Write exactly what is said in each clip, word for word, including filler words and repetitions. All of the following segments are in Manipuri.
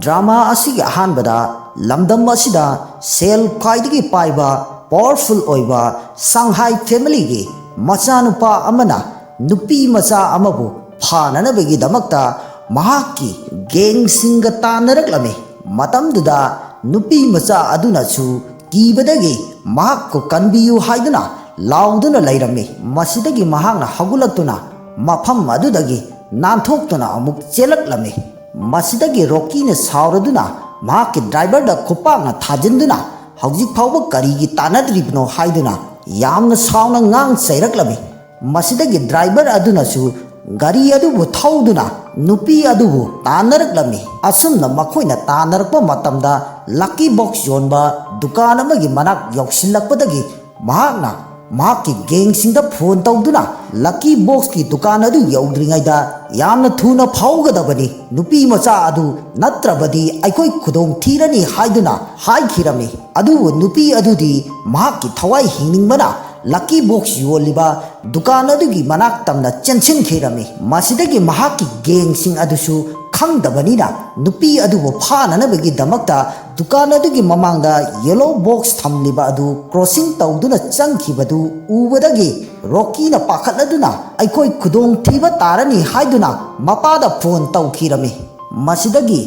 ꯗ꯭ꯔꯃꯥ ꯑꯁꯤꯒꯤ ꯑꯍꯥꯟꯕꯗ ꯂꯝꯗꯝ ꯑꯁꯤꯗ ꯁꯦꯜ ꯈ꯭ꯋꯥꯏꯗꯒꯤ ꯄꯥꯏꯕ, ꯄꯥꯋꯔꯐꯨꯜ ꯑꯣꯏꯕ ꯁꯪꯍꯥꯏ ꯐꯦꯃꯤꯂꯤꯒꯤ ꯃꯆꯥꯅꯨꯄꯥ ꯑꯃꯅ ꯅꯨꯄꯤ ꯃꯆꯥ ꯑꯃꯕꯨ ꯐꯥꯅꯅꯕꯒꯤꯗꯃꯛꯇ ꯃꯍꯥꯛꯀꯤ ꯒꯦꯡꯁꯤꯡꯒ ꯇꯥꯟꯅꯔꯛꯂꯝꯃꯤ꯫ ꯃꯇꯝꯗꯨꯗ ꯅꯨꯄꯤ ꯃꯆꯥ ꯑꯗꯨꯅꯁꯨ ꯀꯤꯕꯗꯒꯤ ꯃꯍꯥꯛꯄꯨ ꯀꯟꯕꯤꯌꯨ ꯍꯥꯏꯗꯨꯅ ꯂꯥꯎꯗꯨꯅ ꯂꯩꯔꯝꯃꯤ꯫ ꯃꯁꯤꯗꯒꯤ ꯃꯍꯥꯛꯅ ꯍꯧꯒꯠꯂꯛꯇꯨꯅ ꯃꯐꯝ ꯑꯗꯨꯗꯒꯤ ꯅꯥꯟꯊꯣꯛꯇꯨꯅ ꯑꯃꯨꯛ ꯆꯦꯜꯂꯛꯂꯝꯃꯤ꯫ ꯃꯁꯤꯗꯒꯤ ꯔꯣꯀꯤꯅ ꯁꯥꯎꯔꯗꯨꯅ ꯃꯍꯥꯛꯀꯤ ꯗ꯭ꯔꯥꯏꯚꯔꯗ ꯈꯨꯄꯥꯛꯅ ꯊꯥꯖꯤꯟꯗꯨꯅ ꯍꯧꯖꯤꯛ ꯐꯥꯎꯕ ꯀꯔꯤꯒꯤ ꯇꯥꯟꯅꯗ꯭ꯔꯤꯕꯅꯣ ꯍꯥꯏꯗꯨꯅ ꯌꯥꯝꯅ ꯁꯥꯎꯅ ꯉꯥꯡ ꯆꯩꯔꯛꯂꯝꯃꯤ꯫ ꯃꯁꯤꯗꯒꯤ ꯗ꯭ꯔꯥꯏꯚꯔ ꯑꯗꯨꯅꯁꯨ ꯒꯥꯔꯤ ꯑꯗꯨꯕꯨ ꯊꯧꯗꯨꯅ ꯅꯨꯄꯤ ꯑꯗꯨꯕꯨ ꯇꯥꯟꯅꯔꯛꯂꯝꯃꯤ꯫ ꯑꯁꯨꯝꯅ ꯃꯈꯣꯏꯅ ꯇꯥꯟꯅꯔꯛꯄ ꯃꯇꯝꯗ ꯂꯛꯀꯤ ꯕꯣꯛꯁ ꯌꯣꯟꯕ ꯗꯨꯀꯥꯟ ꯑꯃꯒꯤ ꯃꯅꯥꯛ ꯌꯧꯁꯤꯜꯂꯛꯄꯗꯒꯤ ꯃꯍꯥꯛꯅ ꯃꯍꯥꯛꯀꯤ ꯒꯦꯡꯁꯤꯡꯗ ꯐꯣꯟ ꯇꯧꯗꯨꯅ ꯂꯛꯀꯤ ꯕꯣꯛꯁꯀꯤ ꯗꯨꯀꯥꯟ ꯑꯗꯨ ꯌꯧꯗ꯭ꯔꯤꯉꯩꯗ ꯌꯥꯝꯅ ꯊꯨꯅ ꯐꯥꯎꯒꯗꯕꯅꯤ, ꯅꯨꯄꯤ ꯃꯆꯥ ꯑꯗꯨ ꯅꯠꯇ꯭ꯔꯕꯗꯤ ꯑꯩꯈꯣꯏ ꯈꯨꯗꯣꯡ ꯊꯤꯔꯅꯤ ꯍꯥꯏꯗꯨꯅ ꯍꯥꯏꯈꯤꯔꯝꯃꯤ꯫ ꯑꯗꯨꯕꯨ ꯅꯨꯄꯤ ꯑꯗꯨꯗꯤ ꯃꯍꯥꯛꯀꯤ ꯊꯋꯥꯏ ꯍꯤꯡꯅꯤꯡꯕꯅ ꯂꯛꯀꯤ ꯕꯣꯛꯁ ꯌꯣꯜꯂꯤꯕ ꯗꯨꯀꯥꯟ ꯑꯗꯨꯒꯤ ꯃꯅꯥꯛ ꯇꯝꯅ ꯆꯦꯟꯁꯤꯟꯈꯤꯔꯝꯃꯤ꯫ ꯃꯁꯤꯗꯒꯤ ꯃꯍꯥꯛꯀꯤ ꯒꯦꯡꯁꯤꯡ ꯑꯗꯨꯁꯨ ꯈꯪꯗꯕꯅꯤꯅ ꯅꯨꯄꯤ ꯑꯗꯨꯕꯨ ꯐꯥꯅꯅꯕꯒꯤꯗꯃꯛꯇ ꯗꯨꯀꯥꯟ ꯑꯗꯨꯒꯤ ꯃꯃꯥꯡꯗ ꯌꯦꯂꯣ ꯕꯣꯛꯁ ꯊꯝꯂꯤꯕ ꯑꯗꯨ ꯀ꯭ꯔꯣꯁꯤꯡ ꯇꯧꯗꯨꯅ ꯆꯪꯈꯤꯕꯗꯨ ꯎꯕꯗꯒꯤ ꯔꯣꯀꯤꯅ ꯄꯥꯈꯠꯂꯗꯨꯅ ꯑꯩꯈꯣꯏ ꯈꯨꯗꯣꯡꯊꯤꯕ ꯇꯥꯔꯅꯤ ꯍꯥꯏꯗꯨꯅ ꯃꯄꯥꯗ ꯐꯣꯟ ꯇꯧꯈꯤꯔꯝꯃꯤ꯫ ꯃꯁꯤꯗꯒꯤ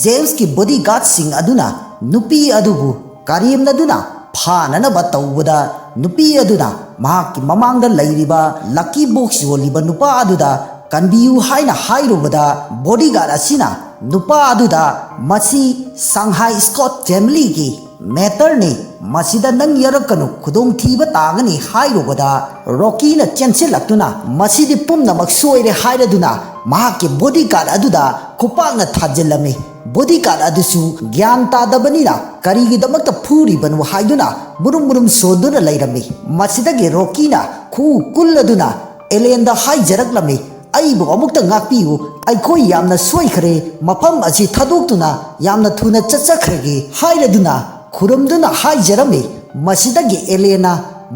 ꯖꯦꯝꯁꯀꯤ ꯕꯣꯗꯤꯒꯥꯔꯗꯁꯤꯡ ꯑꯗꯨꯅ ꯅꯨꯄꯤ ꯑꯗꯨꯕꯨ ꯀꯔꯦꯝꯅꯗꯨꯅ ꯐꯥꯅꯅꯕ ꯇꯧꯕꯗ ꯅꯨꯄꯤ ꯑꯗꯨꯅ ꯃꯍꯥꯛꯀꯤ ꯃꯃꯥꯡꯗ ꯂꯩꯔꯤꯕ ꯂꯛꯀꯤ ꯕꯣꯛꯁ ꯌꯣꯜꯂꯤꯕ ꯅꯨꯄꯥ ꯑꯗꯨꯗ ꯀꯟꯕꯤꯌꯨ ꯍꯥꯏꯅ ꯍꯥꯏꯔꯨꯕꯗ ꯕꯣꯗꯤꯒꯥꯔꯗ ꯑꯁꯤꯅ ꯅꯨꯄꯥ ꯑꯗꯨꯗ ꯃꯁꯤ ꯁꯪꯍꯥꯏ ꯁ꯭ꯀꯣꯠ ꯐꯦꯃꯤꯂꯤꯒꯤ ꯃꯦꯇꯔꯅꯤ, ꯃꯁꯤꯗ ꯅꯪ ꯌꯥꯎꯔꯛꯀꯅꯨ, ꯈꯨꯗꯣꯡꯊꯤꯕ ꯇꯥꯒꯅꯤ ꯍꯥꯏꯔꯨꯕꯗ ꯔꯣꯀꯤꯅ ꯆꯦꯟꯁꯤꯜꯂꯛꯇꯨꯅ ꯃꯁꯤꯗꯤ ꯄꯨꯝꯅꯃꯛ ꯁꯣꯏꯔꯦ ꯍꯥꯏꯔꯗꯨꯅ ꯃꯍꯥꯛꯀꯤ ꯕꯣꯗꯤꯒꯥꯔꯗ ꯑꯗꯨꯗ ꯈꯨꯄꯥꯛꯅ ꯊꯥꯖꯤꯜꯂꯝꯃꯤ꯫ ꯕꯣꯗꯤꯒꯥꯔꯗ ꯑꯗꯨꯁꯨ ꯒ꯭ꯌꯥꯟ ꯇꯥꯗꯕꯅꯤꯅ ꯀꯔꯤꯒꯤꯗꯃꯛꯇ ꯐꯨꯔꯤꯕꯅꯣ ꯍꯥꯏꯗꯨꯅ ꯃꯨꯔꯨꯝ ꯃꯨꯔꯨꯝ ꯁꯣꯟꯗꯨꯅ ꯂꯩꯔꯝꯃꯤ꯫ ꯃꯁꯤꯗꯒꯤ ꯔꯣꯀꯤꯅ ꯈꯨꯎ ꯀꯨꯜꯂꯗꯨꯅ ꯑꯦꯂꯦꯟꯗ ꯍꯥꯏꯖꯔꯛꯂꯝꯃꯤ, "ꯑꯩꯕꯨ ꯑꯃꯨꯛꯇ ꯉꯥꯛꯄꯤꯌꯨ, ꯑꯩꯈꯣꯏ ꯌꯥꯝꯅ ꯁꯣꯏꯈ꯭ꯔꯦ, ꯃꯐꯝ ꯑꯁꯤ ꯊꯥꯗꯣꯛꯇꯨꯅ ꯌꯥꯝꯅ ꯊꯨꯅ ꯆꯠꯆꯈ꯭ꯔꯒꯦ" ꯍꯥꯏꯔꯗꯨꯅ ꯈꯨꯔꯨꯝꯗꯨꯅ ꯍꯥꯏꯖꯔꯝꯃꯤ꯫ ꯃꯁꯤꯗꯒꯤ ꯑꯦꯂꯦꯟꯅ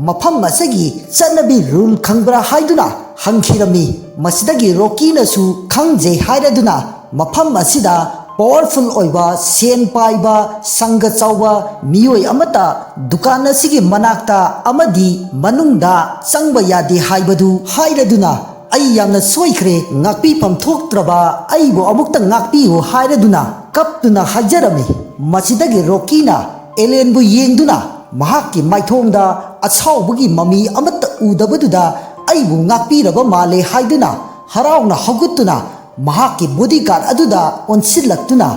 ꯃꯐꯝ ꯑꯁꯤꯒꯤ ꯆꯠꯅꯕꯤ ꯔꯨꯜ ꯈꯪꯕ꯭ꯔꯥ ꯍꯥꯏꯗꯨꯅ ꯍꯪꯈꯤꯔꯝꯃꯤ꯫ ꯃꯁꯤꯗꯒꯤ ꯔꯣꯀꯤꯅꯁꯨ ꯈꯪꯖꯩ ꯍꯥꯏꯔꯗꯨꯅ ꯃꯐꯝ ꯑꯁꯤꯗ ꯄꯥꯋꯔꯐꯨꯜ ꯑꯣꯏꯕ, ꯁꯦꯟ ꯄꯥꯏꯕ, ꯁꯪꯒ ꯆꯥꯎꯕ ꯃꯤꯑꯣꯏ ꯑꯃꯠꯇ ꯗꯨꯀꯥꯟ ꯑꯁꯤꯒꯤ ꯃꯅꯥꯛꯇ ꯑꯃꯗꯤ ꯃꯅꯨꯡꯗ ꯆꯪꯕ ꯌꯥꯗꯦ ꯍꯥꯏꯕꯗꯨ ꯍꯥꯏꯔꯗꯨꯅ, "ꯑꯩ ꯌꯥꯝꯅ ꯁꯣꯏꯈ꯭ꯔꯦ, ꯉꯥꯛꯄꯤꯐꯝ ꯊꯣꯛꯇ꯭ꯔꯕ, ꯑꯩꯕꯨ ꯑꯃꯨꯛꯇ ꯉꯥꯛꯄꯤꯌꯨ" ꯍꯥꯏꯔꯗꯨꯅ ꯀꯞꯇꯨꯅ ꯍꯥꯏꯖꯔꯝꯃꯤ꯫ ꯃꯁꯤꯗꯒꯤ ꯔꯣꯀꯤꯅ ꯑꯦꯂꯦꯟꯕꯨ ꯌꯦꯡꯗꯨꯅ ꯃꯍꯥꯛꯀꯤ ꯃꯥꯏꯊꯣꯡꯗ ꯑꯁꯥꯎꯕꯒꯤ ꯃꯃꯤ ꯑꯃꯠꯇ ꯎꯗꯕꯗꯨꯗ, "ꯑꯩꯕꯨ ꯉꯥꯛꯄꯤꯔꯕ ꯃꯥꯜꯂꯦ" ꯍꯥꯏꯗꯨꯅ ꯍꯔꯥꯎꯅ ꯍꯧꯒꯠꯇꯨꯅ ꯃꯍꯥꯛꯀꯤ ꯕꯣꯗꯤꯒꯥꯔꯗ ꯑꯗꯨꯗ ꯑꯣꯟꯁꯤꯜꯂꯛꯇꯨꯅ,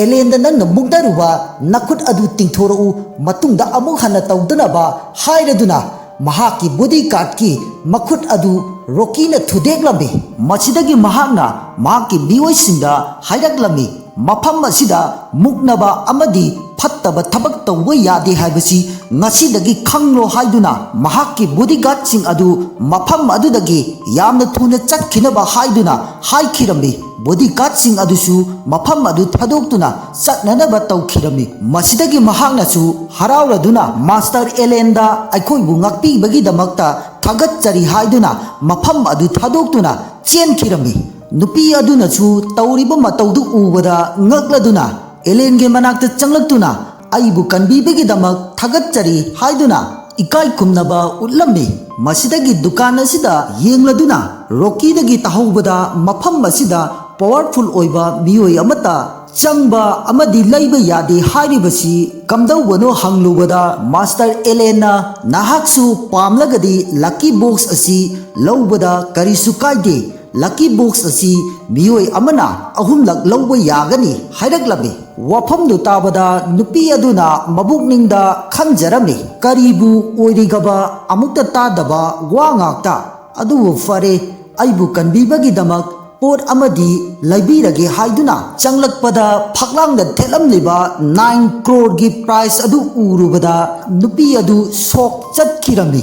"ꯑꯦꯂꯦꯟꯗ ꯅꯪꯅ ꯃꯨꯛꯅꯔꯨꯕ ꯅꯈꯨꯠ ꯑꯗꯨ ꯇꯤꯡꯊꯣꯔꯛꯎ, ꯃꯇꯨꯡꯗ ꯑꯃꯨꯛ ꯍꯟꯅ ꯇꯧꯗꯅꯕ" ꯍꯥꯏꯔꯗꯨꯅ ꯃꯍꯥꯛꯀꯤ ꯕꯣꯗꯤꯒꯥꯔꯗꯀꯤ ꯃꯈꯨꯠ ꯑꯗꯨ ꯔꯣꯀꯤꯅ ꯊꯨꯗꯦꯛꯂꯝꯃꯤ꯫ ꯃꯁꯤꯗꯒꯤ ꯃꯍꯥꯛꯅ ꯃꯍꯥꯛꯀꯤ ꯃꯤꯑꯣꯏꯁꯤꯡꯗ ꯍꯥꯏꯔꯛꯂꯝꯃꯤ, "ꯃꯐꯝ ꯑꯁꯤꯗ ꯃꯨꯛꯅꯕ ꯑꯃꯗꯤ ꯐꯠꯇꯕ ꯊꯕꯛ ꯇꯧꯕ ꯌꯥꯗꯦ ꯍꯥꯏꯕꯁꯤ ꯉꯁꯤꯗꯒꯤ ꯈꯪꯂꯣ" ꯍꯥꯏꯗꯨꯅ ꯃꯍꯥꯛꯀꯤ ꯕꯣꯗꯤꯒꯥꯔꯗꯁꯤꯡ ꯑꯗꯨ ꯃꯐꯝ ꯑꯗꯨꯗꯒꯤ ꯌꯥꯝꯅ ꯊꯨꯅ ꯆꯠꯈꯤꯅꯕ ꯍꯥꯏꯗꯨꯅ ꯍꯥꯏꯈꯤꯔꯝꯃꯤ꯫ ꯕꯣꯗꯤꯒꯥꯔꯗꯁꯤꯡ ꯑꯗꯨꯁꯨ ꯃꯐꯝ ꯑꯗꯨ ꯊꯥꯗꯣꯛꯇꯨꯅ ꯆꯠꯅꯅꯕ ꯇꯧꯈꯤꯔꯝꯃꯤ꯫ ꯃꯁꯤꯗꯒꯤ ꯃꯍꯥꯛꯅꯁꯨ ꯍꯔꯥꯎꯔꯗꯨꯅ, "ꯃꯥꯁꯇꯔ ꯑꯦꯂꯦꯟꯗ ꯑꯩꯈꯣꯏꯕꯨ ꯉꯥꯛꯄꯤꯕꯒꯤꯗꯃꯛꯇ ꯊꯥꯒꯠꯆꯔꯤ" ꯍꯥꯏꯗꯨꯅ ꯃꯐꯝ ꯑꯗꯨ ꯊꯥꯗꯣꯛꯇꯨꯅ ꯆꯦꯟꯈꯤꯔꯝꯃꯤ꯫ ꯅꯨꯄꯤ ꯑꯗꯨꯅꯁꯨ ꯇꯧꯔꯤꯕ ꯃꯇꯧꯗꯨ ꯎꯕꯗ ꯉꯛꯂꯗꯨꯅ ꯑꯦꯂꯦꯟꯒꯤ ꯃꯅꯥꯛꯇ ꯆꯪꯂꯛꯇꯨꯅ, "ꯑꯩꯕꯨ ꯀꯟꯕꯤꯕꯒꯤꯗꯃꯛ ꯊꯥꯒꯠꯆꯔꯤ" ꯍꯥꯏꯗꯨꯅ ꯏꯀꯥꯏ ꯈꯨꯝꯅꯕ ꯎꯠꯂꯝꯃꯤ꯫ ꯃꯁꯤꯗꯒꯤ ꯗꯨꯀꯥꯟ ꯑꯁꯤꯗ ꯌꯦꯡꯂꯗꯨꯅ ꯔꯣꯀꯤꯗꯒꯤ ꯇꯥꯍꯧꯕꯗ ꯃꯐꯝ ꯑꯁꯤꯗ ꯄꯥꯋꯔꯐꯨꯜ ꯑꯣꯏꯕ ꯃꯤꯑꯣꯏ ꯑꯃꯠꯇ ꯆꯪꯕ ꯑꯃꯗꯤ ꯂꯩꯕ ꯌꯥꯗꯦ ꯍꯥꯏꯔꯤꯕꯁꯤ ꯀꯝꯗꯧꯕꯅꯣ ꯍꯪꯂꯨꯕꯗ, ꯃꯥꯁꯇꯔ ꯑꯦꯂꯦꯟꯅ, "ꯅꯍꯥꯛꯁꯨ ꯄꯥꯝꯂꯒꯗꯤ ꯂꯛꯀꯤ ꯕꯣꯛꯁ ꯑꯁꯤ ꯂꯧꯕꯗ ꯀꯔꯤꯁꯨ ꯀꯥꯏꯗꯦ, ꯂꯛꯀꯤ ꯕꯣꯛꯁ ꯑꯁꯤ ꯃꯤꯑꯣꯏ ꯑꯃꯅ ꯑꯍꯨꯝꯂꯛ ꯂꯧꯕ ꯌꯥꯒꯅꯤ" ꯍꯥꯏꯔꯛꯂꯝꯃꯤ꯫ ꯋꯥꯐꯝꯗꯨ ꯇꯥꯕꯗ ꯅꯨꯄꯤ ꯑꯗꯨꯅ ꯃꯕꯨꯛꯅꯤꯡꯗ ꯈꯟꯖꯔꯝꯃꯤ, "ꯀꯔꯤꯕꯨ ꯑꯣꯏꯔꯤꯒꯕ ꯑꯃꯨꯛꯇ ꯇꯥꯗꯕ ꯋꯥ ꯉꯥꯛꯇ꯫ ꯑꯗꯨꯕꯨ ꯐꯔꯦ, ꯑꯩꯕꯨ ꯀꯟꯕꯤꯕꯒꯤꯗꯃꯛ ꯄꯣꯠ ꯑꯃꯗꯤ ꯂꯩꯕꯤꯔꯒꯦ" ꯍꯥꯏꯗꯨꯅ ꯆꯪꯂꯛꯄꯗ ꯐꯛꯂꯥꯡꯗ ꯊꯦꯠꯂꯝꯂꯤꯕ ꯅꯥꯏꯟ ꯀ꯭ꯔꯣꯔꯒꯤ ꯄ꯭ꯔꯥꯏꯖ ꯑꯗꯨ ꯎꯔꯨꯕꯗ ꯅꯨꯄꯤ ꯑꯗꯨ ꯁꯣꯛ ꯆꯠꯈꯤꯔꯝꯃꯤ꯫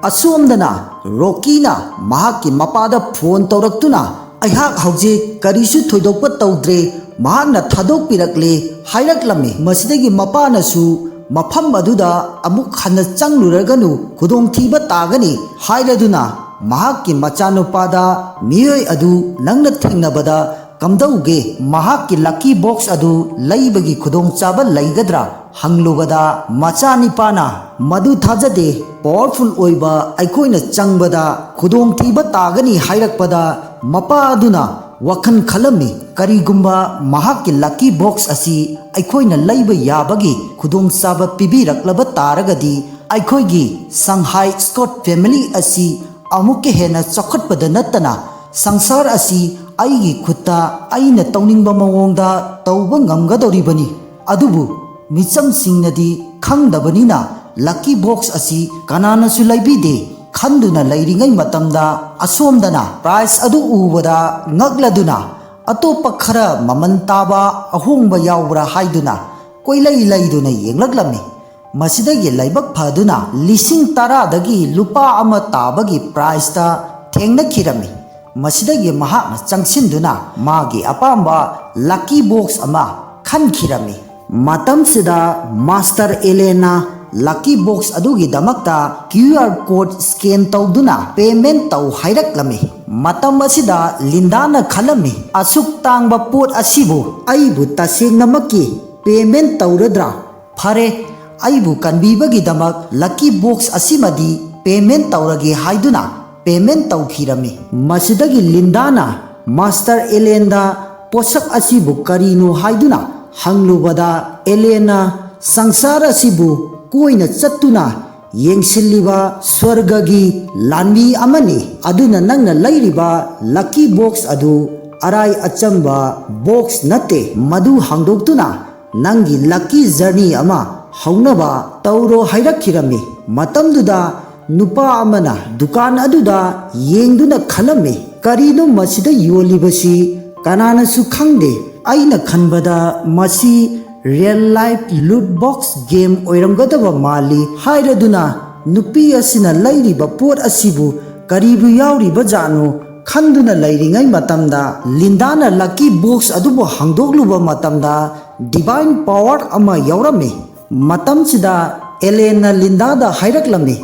ꯑꯁꯣꯝꯗꯅ ꯔꯣꯀꯤꯅ ꯃꯍꯥꯛꯀꯤ ꯃꯄꯥꯗ ꯐꯣꯟ ꯇꯧꯔꯛꯇꯨꯅ, "ꯑꯩꯍꯥꯛ ꯍꯧꯖꯤꯛ ꯀꯔꯤꯁꯨ ꯊꯣꯏꯗꯣꯛꯄ ꯇꯧꯗ꯭ꯔꯦ, ꯃꯍꯥꯛꯅ ꯊꯥꯗꯣꯛꯄꯤꯔꯛꯂꯦ" ꯍꯥꯏꯔꯛꯂꯝꯃꯤ꯫ ꯃꯁꯤꯗꯒꯤ ꯃꯄꯥꯅꯁꯨ, "ꯃꯐꯝ ꯑꯗꯨꯗ ꯑꯃꯨꯛ ꯍꯟꯅ ꯆꯪꯂꯨꯔꯒꯅꯨ, ꯈꯨꯗꯣꯡꯊꯤꯕ ꯇꯥꯒꯅꯤ" ꯍꯥꯏꯔꯗꯨꯅ ꯃꯍꯥꯛꯀꯤ ꯃꯆꯥꯅꯨꯄꯥꯗ, "ꯃꯤꯑꯣꯏ ꯑꯗꯨ ꯅꯪꯅ ꯊꯦꯡꯅꯕꯗ "ꯀꯝꯗꯧꯒꯦ, ꯃꯍꯥꯛꯀꯤ lucky box ꯑꯗꯨ ꯂꯩꯕꯒꯤ ꯈꯨꯗꯣꯡꯆꯥꯕ ꯂꯩꯒꯗ꯭ꯔꯥ?" ꯍꯪꯂꯨꯕꯗ, ꯃꯆꯥꯅꯤꯄꯥꯅ, "ꯃꯗꯨ ꯊꯥꯖꯗꯦ, powerful ꯑꯣꯏꯕ ꯑꯩꯈꯣꯏꯅ ꯆꯪꯕꯗ ꯈꯨꯗꯣꯡꯊꯤꯕ ꯇꯥꯒꯅꯤ" ꯍꯥꯏꯔꯛꯄꯗ, ꯃꯄꯥ ꯑꯗꯨꯅ ꯋꯥꯈꯜ ꯈꯜꯂꯝꯃꯤ, "ꯀꯔꯤꯒꯨꯝꯕ ꯃꯍꯥꯛꯀꯤ lucky box ꯑꯁꯤ ꯑꯩꯈꯣꯏꯅ ꯂꯩꯕ ꯌꯥꯕꯒꯤ ꯈꯨꯗꯣꯡꯆꯥꯕ ꯄꯤꯕꯤꯔꯛꯂꯕ ꯇꯥꯔꯒꯗꯤ, ꯑꯩꯈꯣꯏꯒꯤ ꯁꯪꯍꯥꯏ ꯁ꯭ꯀꯣꯠ family ꯑꯁꯤ ꯑꯃꯨꯛꯀ ꯍꯦꯟꯅ ꯆꯥꯎꯈꯠꯄꯗ ꯅꯠꯇꯅ, ꯁꯪꯁꯥꯔ ꯑꯁꯤ ꯑꯩꯒꯤ ꯈꯨꯠꯇ ꯑꯩꯅ ꯇꯧꯅꯤꯡꯕ ꯃꯑꯣꯡꯗ ꯇꯧꯕ ꯉꯝꯒꯗꯧꯔꯤꯕꯅꯤ꯫ ꯑꯗꯨꯕꯨ ꯃꯤꯆꯝꯁꯤꯡꯅꯗꯤ ꯈꯪꯗꯕꯅꯤꯅ, lucky box ꯑꯁꯤ ꯀꯅꯥꯅꯁꯨ ꯂꯩꯕꯤꯗꯦ ꯈꯟꯗꯨꯅ ꯂꯩꯔꯤꯉꯩ ꯃꯇꯝꯗ, ꯑꯁꯣꯝꯗꯅ prize ꯑꯗꯨ ꯎꯕꯗ ꯉꯛꯂꯗꯨꯅ, ꯑꯇꯣꯞꯄ ꯈꯔ ꯃꯃꯜ ꯇꯥꯕ ꯑꯍꯣꯡꯕ ꯌꯥꯎꯕ꯭ꯔꯥ ꯍꯥꯏꯗꯨꯅ ꯀꯣꯏꯂꯩ ꯂꯩꯗꯨꯅ ꯌꯦꯡꯂꯛꯂꯝꯃꯤ꯫ ꯃꯁꯤꯗꯒꯤ ꯂꯥꯏꯕꯛ ꯐꯗꯨꯅ ꯂꯤꯁꯤꯡ ꯇꯔꯥꯗꯒꯤ ꯂꯨꯄꯥ ꯑꯃ ꯇꯥꯕꯒꯤ prizeꯇ ꯊꯦꯡꯅꯈꯤꯔꯝꯃꯤ꯫ ꯃꯁꯤꯗꯒꯤ ꯃꯍꯥꯛꯅ ꯆꯪꯁꯤꯟꯗꯨꯅ ꯃꯥꯒꯤ ꯑꯄꯥꯝꯕ lucky box ꯑꯃ ꯈꯟꯈꯤꯔꯝꯃꯤ꯫ ꯃꯇꯝꯁꯤꯗ ꯃꯥꯁꯇꯔ ꯑꯦꯂꯦꯟꯅ lucky box ꯑꯗꯨꯒꯤꯗꯃꯛꯇ QR code scan ꯇꯧꯗꯨꯅ payment ꯇꯧ ꯍꯥꯏꯔꯛꯂꯝꯃꯤ꯫ ꯃꯇꯝ ꯑꯁꯤꯗ ꯂꯤꯟꯗꯥꯅ ꯈꯜꯂꯝꯃꯤ, "ꯑꯁꯨꯛ ꯇꯥꯡꯕ ꯄꯣꯠ ꯑꯁꯤꯕꯨ ꯑꯩꯕꯨ ꯇꯁꯦꯡꯅꯃꯛꯀꯤ payment ꯇꯧꯔꯗ꯭ꯔꯥ? ꯐꯔꯦ, ꯑꯩꯕꯨ ꯀꯟꯕꯤꯕꯒꯤꯗꯃꯛ lucky box ꯑꯁꯤꯃꯗꯤ payment ꯇꯧꯔꯒꯦ" ꯍꯥꯏꯗꯨꯅ payment ꯇꯧꯈꯤꯔꯝꯃꯤ꯫ ꯃꯁꯤꯗꯒꯤ ꯂꯤꯟꯗꯥꯅ ꯃꯥꯁꯇꯔ ꯑꯦꯂꯦꯟꯗ ꯄꯣꯠꯁꯛ ꯑꯁꯤꯕꯨ ꯀꯔꯤꯅꯣ ꯍꯥꯏꯗꯨꯅ ꯍꯪꯂꯨꯕꯗ, ꯑꯦꯂꯦꯟꯅ ꯁꯪꯁꯥꯔ ꯑꯁꯤꯕꯨ ꯀꯣꯏꯅ ꯆꯠꯇꯨꯅ ꯌꯦꯡꯁꯤꯜꯂꯤꯕ ꯁ꯭ꯋꯔꯒꯒꯤ ꯂꯥꯟꯃꯤ ꯑꯃꯅꯤ, ꯑꯗꯨꯅ ꯅꯪꯅ ꯂꯩꯔꯤꯕ lucky box ꯑꯗꯨ ꯑꯔꯥꯏ ꯑꯆꯝꯕ box ꯅꯠꯇꯦ꯫ ꯃꯗꯨ ꯍꯥꯡꯗꯣꯛꯇꯨꯅ ꯅꯪꯒꯤ lucky journey ꯑꯃ ꯍꯧꯅꯕ ꯇꯧꯔꯣ ꯍꯥꯏꯔꯛꯈꯤꯔꯝꯃꯤ꯫ ꯃꯇꯝꯗꯨꯗ ꯅꯨꯄꯥ ꯑꯃꯅ ꯗꯨꯀꯥꯟ ꯑꯗꯨꯗ ꯌꯦꯡꯗꯨꯅ ꯈꯜꯂꯝꯃꯤ, "ꯀꯔꯤꯅꯣ ꯃꯁꯤꯗ ꯌꯣꯜꯂꯤꯕꯁꯤ? ꯀꯅꯥꯅꯁꯨ ꯈꯪꯗꯦ꯫ ꯑꯩꯅ ꯈꯟꯕꯗ ꯃꯁꯤ real life loot box game ꯑꯣꯏꯔꯝꯒꯗꯕ ꯃꯥꯜꯂꯤ" ꯍꯥꯏꯔꯗꯨꯅ ꯅꯨꯄꯤ ꯑꯁꯤꯅ ꯂꯩꯔꯤꯕ ꯄꯣꯠ ꯑꯁꯤꯕꯨ ꯀꯔꯤꯕꯨ ꯌꯥꯎꯔꯤꯕ ꯖꯥꯠꯅꯣ ꯈꯟꯗꯨꯅ ꯂꯩꯔꯤꯉꯩ ꯃꯇꯝꯗ, ꯂꯤꯟꯗꯥꯅ lucky box ꯑꯗꯨꯕꯨ ꯍꯥꯡꯗꯣꯛꯂꯨꯕ ꯃꯇꯝꯗ divine power ꯑꯃ ꯌꯥꯎꯔꯝꯃꯤ꯫ ꯃꯇꯝꯁꯤꯗ ꯑꯦꯂꯦꯟꯅ ꯂꯤꯟꯗꯥꯗ ꯍꯥꯏꯔꯛꯂꯝꯃꯤ,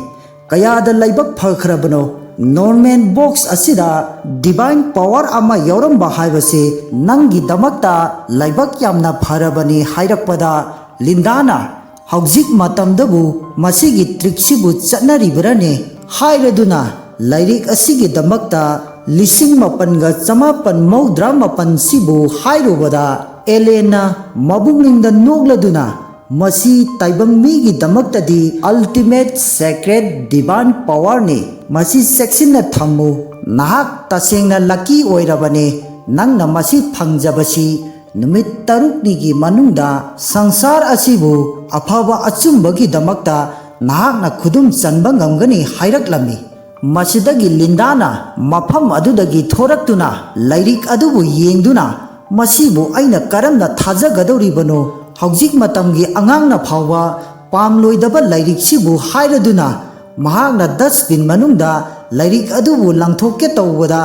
"ꯀꯌꯥꯗ ꯂꯥꯏꯕꯛ ꯐꯈ꯭ꯔꯕꯅꯣ, ꯅꯣꯔꯃꯦꯟ ꯕꯣꯛꯁ ꯑꯁꯤꯗ ꯗꯤꯚꯥꯏꯟ ꯄꯋꯥꯔ ꯑꯃ ꯌꯥꯎꯔꯝꯕ ꯍꯥꯏꯕꯁꯤ ꯅꯪꯒꯤꯗꯃꯛꯇ ꯂꯥꯏꯕꯛ ꯌꯥꯝꯅ ꯐꯔꯕꯅꯤ" ꯍꯥꯏꯔꯛꯄꯗ, ꯂꯤꯟꯗꯥꯅ, "ꯍꯧꯖꯤꯛ ꯃꯇꯝꯗꯕꯨ ꯃꯁꯤꯒꯤ ꯇ꯭ꯔꯤꯛꯁꯤꯕꯨ ꯆꯠꯅꯔꯤꯕ꯭ꯔꯅꯦ?" ꯍꯥꯏꯔꯗꯨꯅ, ꯂꯥꯏꯔꯤꯛ ꯑꯁꯤꯒꯤꯗꯃꯛꯇ ꯂꯤꯁꯤꯡ ꯃꯥꯄꯟꯒ ꯆꯃꯥꯄꯟ ꯃꯧꯗ꯭ꯔꯥ ꯃꯥꯄꯟꯁꯤꯕꯨ ꯍꯥꯏꯔꯨꯕꯗ, ꯑꯦꯂꯦꯟꯅ ꯃꯕꯨꯛꯅꯤꯡꯗ ꯅꯣꯛꯂꯗꯨꯅ, "ꯃꯁꯤ ꯇꯥꯏꯕꯪ ꯃꯤꯒꯤꯗꯃꯛꯇꯗꯤ ultimate sacred divine powerꯅꯤ꯫ ꯃꯁꯤ ꯆꯦꯛꯁꯤꯟꯅ ꯊꯝꯃꯨ꯫ ꯅꯍꯥꯛ ꯇꯁꯦꯡꯅ ꯂꯛꯀꯤ ꯑꯣꯏꯔꯕꯅꯤ꯫ ꯅꯪꯅ ꯃꯁꯤ ꯐꯪꯖꯕꯁꯤ ꯅꯨꯃꯤꯠ ꯇꯔꯨꯛꯅꯤꯒꯤ ꯃꯅꯨꯡꯗ ꯁꯪꯁꯥꯔ ꯑꯁꯤꯕꯨ ꯑꯐꯕ ꯑꯆꯨꯝꯕꯒꯤꯗꯃꯛꯇ ꯅꯍꯥꯛꯅ ꯈꯨꯗꯨꯝ ꯆꯟꯕ ꯉꯝꯒꯅꯤ" ꯍꯥꯏꯔꯛꯂꯝꯃꯤ꯫ ꯃꯁꯤꯗꯒꯤ ꯂꯤꯟꯗꯥꯅ ꯃꯐꯝ ꯑꯗꯨꯗꯒꯤ ꯊꯣꯔꯛꯇꯨꯅ ꯂꯥꯏꯔꯤꯛ ꯑꯗꯨꯕꯨ ꯌꯦꯡꯗꯨꯅ, "ꯃꯁꯤꯕꯨ ꯑꯩꯅ ꯀꯔꯝꯅ ꯊꯥꯖꯒꯗꯧꯔꯤꯕꯅꯣ? ꯍꯧꯖꯤꯛ ꯃꯇꯝꯒꯤ ꯑꯉꯥꯡꯅ ꯐꯥꯎꯕ ꯄꯥꯝꯂꯣꯏꯗꯕ ꯂꯥꯏꯔꯤꯛꯁꯤꯕꯨ" ꯍꯥꯏꯔꯗꯨꯅ, ꯃꯍꯥꯛꯅ ꯗꯁꯕꯤꯟ ꯃꯅꯨꯡꯗ ꯂꯥꯏꯔꯤꯛ ꯑꯗꯨꯕꯨ ꯂꯪꯊꯣꯛꯀꯦ ꯇꯧꯕꯗ,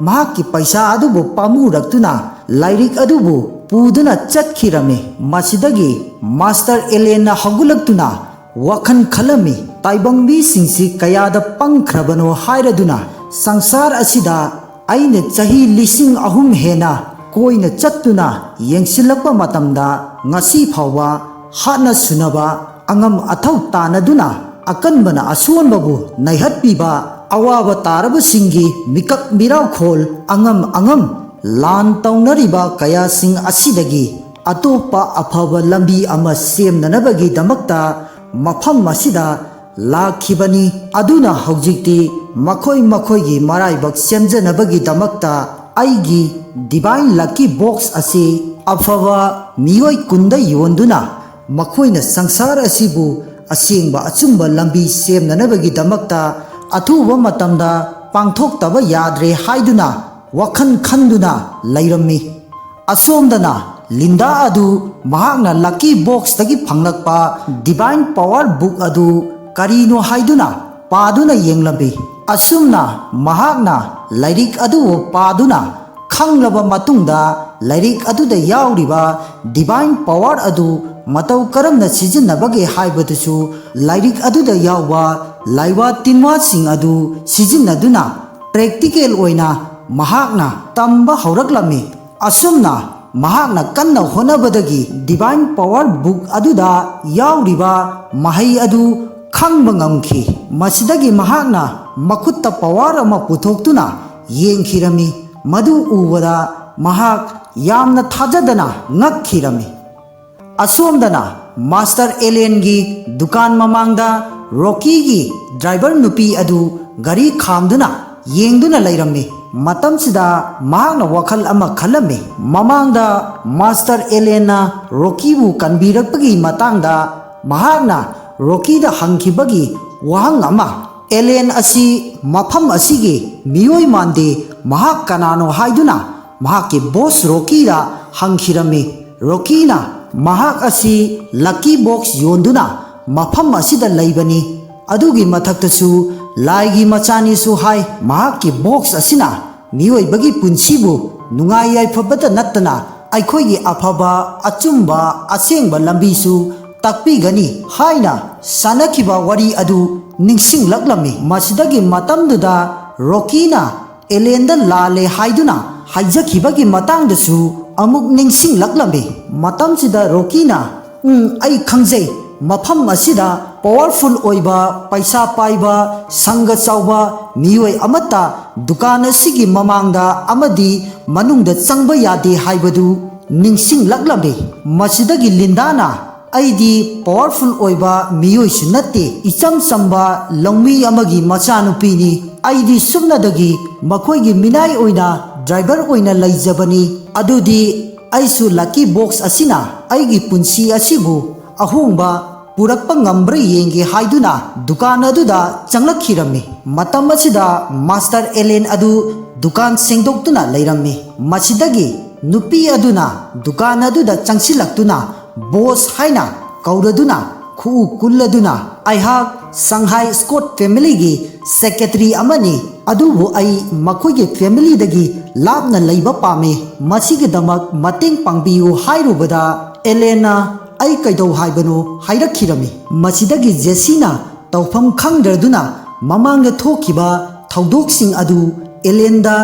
ꯃꯍꯥꯛꯀꯤ ꯄꯩꯁꯥ ꯑꯗꯨꯕꯨ ꯄꯥꯝꯃꯨꯔꯛꯇꯨꯅ ꯂꯥꯏꯔꯤꯛ ꯑꯗꯨꯕꯨ ꯄꯨꯗꯨꯅ ꯆꯠꯈꯤꯔꯝꯃꯤ꯫ ꯃꯁꯤꯗꯒꯤ ꯃꯥꯁꯇꯔ ꯑꯦꯂꯦꯟꯅ ꯍꯧꯒꯠꯂꯛꯇꯨꯅ ꯋꯥꯈꯜ ꯈꯜꯂꯝꯃꯤ꯫ "ꯇꯥꯏꯕꯪ ꯃꯤꯁꯤꯡꯁꯤ ꯀꯌꯥꯗ ꯄꯪꯈ꯭ꯔꯕꯅꯣ ꯍꯥꯏꯔꯗꯨꯅ, ꯁꯪꯁꯥꯔ ꯑꯁꯤꯗ ꯑꯩꯅ ꯆꯍꯤ ꯂꯤꯁꯤꯡ ꯑꯍꯨꯝ ꯍꯦꯟꯅ ꯀꯣꯏꯅ ꯆꯠꯇꯨꯅ ꯌꯦꯡꯁꯤꯜꯂꯛꯄ ꯃꯇꯝꯗ, ꯉꯁꯤ ꯐꯥꯎꯕ ꯍꯥꯠꯅ ꯁꯨꯅꯕ, ꯑꯉꯝ ꯑꯊꯧ ꯇꯥꯟꯅꯗꯨꯅ ꯑꯀꯟꯕꯅ ꯑꯁꯣꯟꯕꯕꯨ ꯅꯩꯍꯠꯄꯤꯕ, ꯑꯋꯥꯕ ꯇꯥꯔꯕꯁꯤꯡꯒꯤ ꯃꯤꯀꯞ ꯃꯤꯔꯥꯎꯈꯣꯜ, ꯑꯉꯝ ꯑꯉꯝ ꯂꯥꯟ ꯇꯧꯅꯔꯤꯕ ꯀꯌꯥꯁꯤꯡ ꯑꯁꯤꯗꯒꯤ ꯑꯇꯣꯞꯄ ꯑꯐꯕ ꯂꯝꯕꯤ ꯑꯃ ꯁꯦꯝꯅꯅꯕꯒꯤꯗꯃꯛꯇ ꯃꯐꯝ ꯑꯁꯤꯗ ꯂꯥꯛꯈꯤꯕꯅꯤ꯫ ꯑꯗꯨꯅ ꯍꯧꯖꯤꯛꯇꯤ ꯃꯈꯣꯏ ꯃꯈꯣꯏꯒꯤ ꯃꯔꯥꯏꯕꯛ ꯁꯦꯝꯖꯅꯕꯒꯤꯗꯃꯛꯇ ꯑꯩꯒꯤ ꯗꯤꯚꯥꯏꯟ ꯂꯛꯀꯤ ꯕꯣꯛꯁ ꯑꯁꯤ ꯑꯐꯕ ꯃꯤꯑꯣꯏ ꯀꯨꯟꯗ ꯌꯣꯟꯗꯨꯅ, ꯃꯈꯣꯏꯅ ꯁꯪꯁꯥꯔ ꯑꯁꯤꯕꯨ ꯑꯁꯦꯡꯕ ꯑꯆꯨꯝꯕ ꯂꯝꯕꯤ ꯁꯦꯝꯅꯅꯕꯒꯤꯗꯃꯛꯇ ꯑꯊꯨꯕ ꯃꯇꯝꯗ ꯄꯥꯡꯊꯣꯛꯇꯕ ꯌꯥꯗ꯭ꯔꯦ" ꯍꯥꯏꯗꯨꯅ ꯋꯥꯈꯜ ꯈꯟꯗꯨꯅ ꯂꯩꯔꯝꯃꯤ꯫ ꯑꯁꯣꯝꯗꯅ ꯂꯤꯟꯗꯥ ꯑꯗꯨ ꯃꯍꯥꯛꯅ ꯂꯛꯀꯤ ꯕꯣꯛꯁꯇꯒꯤ ꯐꯪꯂꯛꯄ ꯗꯤꯚꯥꯏꯟ ꯄꯋꯥꯔ ꯕꯨꯛ ꯑꯗꯨ ꯀꯔꯤꯅꯣ ꯍꯥꯏꯗꯨꯅ ꯄꯥꯗꯨꯅ ꯌꯦꯡꯂꯝꯃꯤ꯫ ꯑꯁꯨꯝꯅ ꯃꯍꯥꯛꯅ ꯂꯥꯏꯔꯤꯛ ꯑꯗꯨꯕꯨ ꯄꯥꯗꯨꯅ ꯈꯪꯂꯕ ꯃꯇꯨꯡꯗ, ꯂꯥꯏꯔꯤꯛ ꯑꯗꯨꯗ ꯌꯥꯎꯔꯤꯕ ꯗꯤꯚꯥꯏꯟ ꯄꯋꯥꯔ ꯑꯗꯨ ꯃꯇꯧ ꯀꯔꯝꯅ ꯁꯤꯖꯤꯟꯅꯕꯒꯦ ꯍꯥꯏꯕꯗꯨꯁꯨ ꯂꯥꯏꯔꯤꯛ ꯑꯗꯨꯗ ꯌꯥꯎꯕ ꯂꯥꯏꯋꯥ ꯇꯤꯟꯋꯥꯁꯤꯡ ꯑꯗꯨ ꯁꯤꯖꯤꯟꯅꯗꯨꯅ ꯄ꯭ꯔꯦꯛꯇꯤꯀꯦꯜ ꯑꯣꯏꯅ ꯃꯍꯥꯛꯅ ꯇꯝꯕ ꯍꯧꯔꯛꯂꯝꯃꯤ꯫ ꯑꯁꯨꯝꯅ ꯃꯍꯥꯛꯅ ꯀꯟꯅ ꯍꯣꯠꯅꯕꯗꯒꯤ ꯗꯤꯚꯥꯏꯟ ꯄꯋꯥꯔ ꯕꯨꯛ ꯑꯗꯨꯗ ꯌꯥꯎꯔꯤꯕ ꯃꯍꯩ ꯑꯗꯨ ꯈꯪꯕ ꯉꯝꯈꯤ꯫ ꯃꯁꯤꯗꯒꯤ ꯃꯍꯥꯛꯅ ꯃꯈꯨꯠꯇ ꯄꯋꯥꯔ ꯑꯃ ꯄꯨꯊꯣꯛꯇꯨꯅ ꯌꯦꯡꯈꯤꯔꯝꯃꯤ꯫ ꯃꯗꯨ ꯎꯕꯗ ꯃꯍꯥꯛ ꯌꯥꯝꯅ ꯊꯥꯖꯗꯅ ꯉꯛꯈꯤꯔꯝꯃꯤ꯫ ꯑꯁꯣꯝꯗꯅ ꯃꯥꯁꯇꯔ ꯑꯦꯂꯦꯟꯒꯤ ꯗꯨꯀꯥꯟ ꯃꯃꯥꯡꯗ ꯔꯣꯀꯤꯒꯤ ꯗ꯭ꯔꯥꯏꯚꯔ ꯅꯨꯄꯤ ꯑꯗꯨ ꯒꯥꯔꯤ ꯈꯥꯝꯗꯨꯅ ꯌꯦꯡꯗꯨꯅ ꯂꯩꯔꯝꯃꯤ꯫ ꯃꯇꯝꯁꯤꯗ ꯃꯍꯥꯛꯅ ꯋꯥꯈꯜ ꯑꯃ ꯈꯜꯂꯝꯃꯤ꯫ ꯃꯃꯥꯡꯗ ꯃꯥꯁꯇꯔ ꯑꯦꯂꯦꯟꯅ ꯔꯣꯀꯤꯕꯨ ꯀꯟꯕꯤꯔꯛꯄꯒꯤ ꯃꯇꯥꯡꯗ ꯃꯍꯥꯛꯅ ꯔꯣꯀꯤꯗ ꯍꯪꯈꯤꯕꯒꯤ ꯋꯥꯍꯪ ꯑꯃ, "ꯑꯦꯂꯦꯟ ꯑꯁꯤ ꯃꯐꯝ ꯑꯁꯤꯒꯤ ꯃꯤꯑꯣꯏ ꯃꯥꯟꯗꯦ, ꯃꯍꯥꯛ ꯀꯅꯥꯅꯣ?" ꯍꯥꯏꯗꯨꯅ ꯃꯍꯥꯛꯀꯤ ꯕꯣꯁ ꯔꯣꯀꯤꯗ ꯍꯪꯈꯤꯔꯝꯃꯤ꯫ ꯔꯣꯀꯤꯅ ꯃꯍꯥꯛ ꯑꯁꯤ ꯂꯛꯀꯤ ꯕꯣꯛꯁ ꯌꯣꯟꯗꯨꯅ ꯃꯐꯝ ꯑꯁꯤꯗ ꯂꯩꯕꯅꯤ, ꯑꯗꯨꯒꯤ ꯃꯊꯛꯇꯁꯨ ꯂꯥꯏꯒꯤ ꯃꯆꯥꯅꯤꯁꯨ ꯍꯥꯏ꯫ ꯃꯍꯥꯛꯀꯤ ꯕꯣꯛꯁ ꯑꯁꯤꯅ ꯃꯤꯑꯣꯏꯕꯒꯤ ꯄꯨꯟꯁꯤꯕꯨ ꯅꯨꯡꯉꯥꯏ ꯌꯥꯏꯐꯕꯇ ꯅꯠꯇꯅ ꯑꯩꯈꯣꯏꯒꯤ ꯑꯐꯕ, ꯑꯆꯨꯝꯕ, ꯑꯁꯦꯡꯕ ꯂꯝꯕꯤꯁꯨ ꯇꯥꯛꯄꯤꯒꯅꯤ ꯍꯥꯏꯅ ꯁꯥꯟꯅꯈꯤꯕ ꯋꯥꯔꯤ ꯑꯗꯨ ꯅꯤꯡꯁꯤꯡꯂꯛꯂꯝꯃꯤ꯫ ꯃꯁꯤꯗꯒꯤ ꯃꯇꯝꯗꯨꯗ ꯔꯣꯀꯤꯅ ꯑꯦꯂꯦꯟꯗ ꯂꯥꯜꯂꯦ ꯍꯥꯏꯗꯨꯅ ꯍꯥꯏꯖꯈꯤꯕꯒꯤ ꯃꯇꯥꯡꯗꯁꯨ ꯑꯃꯨꯛ ꯅꯤꯡꯁꯤꯡꯂꯛꯂꯝꯃꯤ꯫ ꯃꯇꯝꯁꯤꯗ ꯔꯣꯀꯤꯅ, "ꯎꯝ, ꯑꯩ ꯈꯪꯖꯩ, ꯃꯐꯝ ꯑꯁꯤꯗ ꯄꯋꯥꯔꯐꯨꯜ ꯑꯣꯏꯕ, ꯄꯩꯁꯥ ꯄꯥꯏꯕ, ꯁꯪꯒ ꯆꯥꯎꯕ ꯃꯤꯑꯣꯏ ꯑꯃꯠꯇ ꯗꯨꯀꯥꯟ ꯑꯁꯤꯒꯤ ꯃꯃꯥꯡꯗ ꯑꯃꯗꯤ ꯃꯅꯨꯡꯗ ꯆꯪꯕ ꯌꯥꯗꯦ" ꯍꯥꯏꯕꯗꯨ ꯅꯤꯡꯁꯤꯡꯂꯛꯂꯝꯃꯤ꯫ ꯃꯁꯤꯗꯒꯤ ꯂꯤꯟꯗꯥꯅ, "ꯑꯩꯗꯤ ꯄꯋꯥꯔꯐꯨꯜ ꯑꯣꯏꯕ ꯃꯤꯑꯣꯏꯁꯨ ꯅꯠꯇꯦ, ꯏꯆꯝ ꯆꯝꯕ ꯂꯧꯃꯤ ꯑꯃꯒꯤ ꯃꯆꯥꯅꯨꯄꯤꯅꯤ꯫ ꯑꯩꯗꯤ ꯁꯨꯞꯅꯗꯒꯤ ꯃꯈꯣꯏꯒꯤ ꯃꯤꯅꯥꯏ ꯑꯣꯏꯅ ꯗ꯭ꯔꯥꯏꯚꯔ ꯑꯣꯏꯅ ꯂꯩꯖꯕꯅꯤ꯫ ꯑꯗꯨꯗꯤ ꯑꯩꯁꯨ ꯂꯛꯀꯤ ꯕꯣꯛꯁ ꯑꯁꯤꯅ ꯑꯩꯒꯤ ꯄꯨꯟꯁꯤ ꯑꯁꯤꯕꯨ ꯑꯍꯣꯡꯕ ꯄꯨꯔꯛꯄ ꯉꯝꯕ꯭ꯔꯥ ꯌꯦꯡꯒꯦ" ꯍꯥꯏꯗꯨꯅ ꯗꯨꯀꯥꯟ ꯑꯗꯨꯗ ꯆꯪꯂꯛꯈꯤꯔꯝꯃꯤ꯫ ꯃꯇꯝ ꯑꯁꯤꯗ ꯃꯥꯁꯇꯔ ꯑꯦꯂꯦꯟ ꯑꯗꯨ ꯗꯨꯀꯥꯟ ꯁꯦꯡꯗꯣꯛꯇꯨꯅ ꯂꯩꯔꯝꯃꯤ꯫ ꯃꯁꯤꯗꯒꯤ ꯅꯨꯄꯤ ꯑꯗꯨꯅ ꯗꯨꯀꯥꯟ ꯑꯗꯨꯗ ꯆꯪꯁꯤꯜꯂꯛꯇꯨꯅ ꯕꯣꯁ ꯍꯥꯏꯅ ꯀꯧꯔꯗꯨꯅ ꯈꯨꯎ ꯀꯨꯜꯂꯗꯨꯅ, "ꯑꯩꯍꯥꯛ ꯁꯪꯍꯥꯏ ꯁ꯭ꯀꯣꯠ ꯐꯦꯃꯤꯂꯤꯒꯤ ꯁꯦꯀ꯭ꯔꯦꯇꯔꯤ ꯑꯃꯅꯤ, ꯑꯗꯨꯕꯨ ꯑꯩ ꯃꯈꯣꯏꯒꯤ ꯐꯦꯃꯤꯂꯤꯗꯒꯤ ꯂꯥꯞꯅ ꯂꯩꯕ ꯄꯥꯝꯃꯤ꯫ ꯃꯁꯤꯒꯤꯗꯃꯛ ꯃꯇꯦꯡ ꯄꯥꯡꯕꯤꯌꯨ" ꯍꯥꯏꯔꯨꯕꯗ, ꯑꯦꯂꯦꯟꯅ "ꯑꯩ ꯀꯩꯗꯧ ꯍꯥꯏꯕꯅꯣ?" ꯍꯥꯏꯔꯛꯈꯤꯔꯝꯃꯤ꯫ ꯃꯁꯤꯗꯒꯤ ꯖꯦꯁꯤꯅ ꯇꯧꯐꯝ ꯈꯪꯗ꯭ꯔꯗꯨꯅ ꯃꯃꯥꯡꯗ ꯊꯣꯛꯈꯤꯕ ꯊꯧꯗꯣꯛꯁꯤꯡ ꯑꯗꯨ ꯑꯦꯂꯦꯟꯗ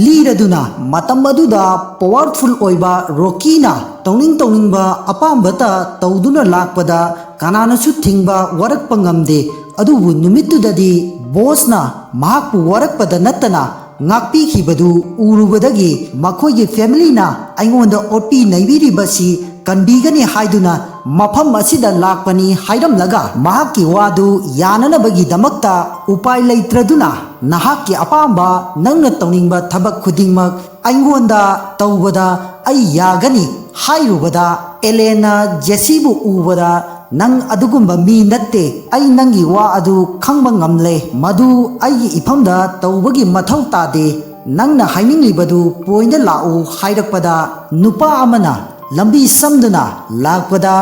ꯂꯤꯔꯗꯨꯅ, ꯃꯇꯝ ꯑꯗꯨꯗ ꯄꯋꯥꯔꯐꯨꯜ ꯑꯣꯏꯕ ꯔꯣꯀꯤꯅ ꯇꯧꯅꯤꯡ ꯇꯧꯅꯤꯡꯕ ꯑꯄꯥꯝꯕꯇ ꯇꯧꯗꯨꯅ ꯂꯥꯛꯄꯗ ꯀꯅꯥꯅꯁꯨ ꯊꯤꯡꯕ ꯋꯥꯔꯛꯄ ꯉꯝꯗꯦ꯫ ꯑꯗꯨꯕꯨ ꯅꯨꯃꯤꯠꯇꯨꯗꯗꯤ ꯕꯣꯁꯅ ꯃꯍꯥꯛꯄꯨ ꯋꯥꯔꯛꯄꯗ ꯅꯠꯇꯅ ꯉꯥꯛꯄꯤꯈꯤꯕꯗꯨ ꯎꯔꯨꯕꯗꯒꯤ ꯃꯈꯣꯏꯒꯤ ꯐꯦꯃꯤꯂꯤꯅ ꯑꯩꯉꯣꯟꯗ ꯑꯣꯠꯄꯤ ꯅꯩꯕꯤꯔꯤꯕꯁꯤ ꯀꯟꯕꯤꯒꯅꯤ ꯍꯥꯏꯗꯨꯅ ꯃꯐꯝ ꯑꯁꯤꯗ ꯂꯥꯛꯄꯅꯤ ꯍꯥꯏꯔꯝꯂꯒ, ꯃꯍꯥꯛꯀꯤ ꯋꯥꯗꯨ ꯌꯥꯅꯅꯕꯒꯤꯗꯃꯛꯇ ꯎꯄꯥꯏ ꯂꯩꯇ꯭ꯔꯗꯨꯅ, "ꯅꯍꯥꯛꯀꯤ ꯑꯄꯥꯝꯕ, ꯅꯪꯅ ꯇꯧꯅꯤꯡꯕ ꯊꯕꯛ ꯈꯨꯗꯤꯡꯃꯛ ꯑꯩꯉꯣꯟꯗ ꯇꯧꯕꯗ ꯑꯩ ꯌꯥꯒꯅꯤ" ꯍꯥꯏꯔꯨꯕꯗ, ꯑꯦꯂꯦꯟꯅ ꯖꯦꯁꯤꯕꯨ ꯎꯕꯗ, "ꯅꯪ ꯑꯗꯨꯒꯨꯝꯕ ꯃꯤ ꯅꯠꯇꯦ, ꯑꯩ ꯅꯪꯒꯤ ꯋꯥ ꯑꯗꯨ ꯈꯪꯕ ꯉꯝꯂꯦ, ꯃꯗꯨ ꯑꯩꯒꯤ ꯏꯐꯝꯗ ꯇꯧꯕꯒꯤ ꯃꯊꯧ ꯇꯥꯗꯦ, ꯅꯪꯅ ꯍꯥꯏꯅꯤꯡꯂꯤꯕꯗꯨ ꯄꯣꯏꯟꯗ ꯂꯥꯛꯎ" ꯍꯥꯏꯔꯛꯄꯗ, ꯅꯨꯄꯥ ꯑꯃꯅ ꯂꯝꯕꯤ ꯁꯝꯗꯨꯅ ꯂꯥꯛꯄꯗ,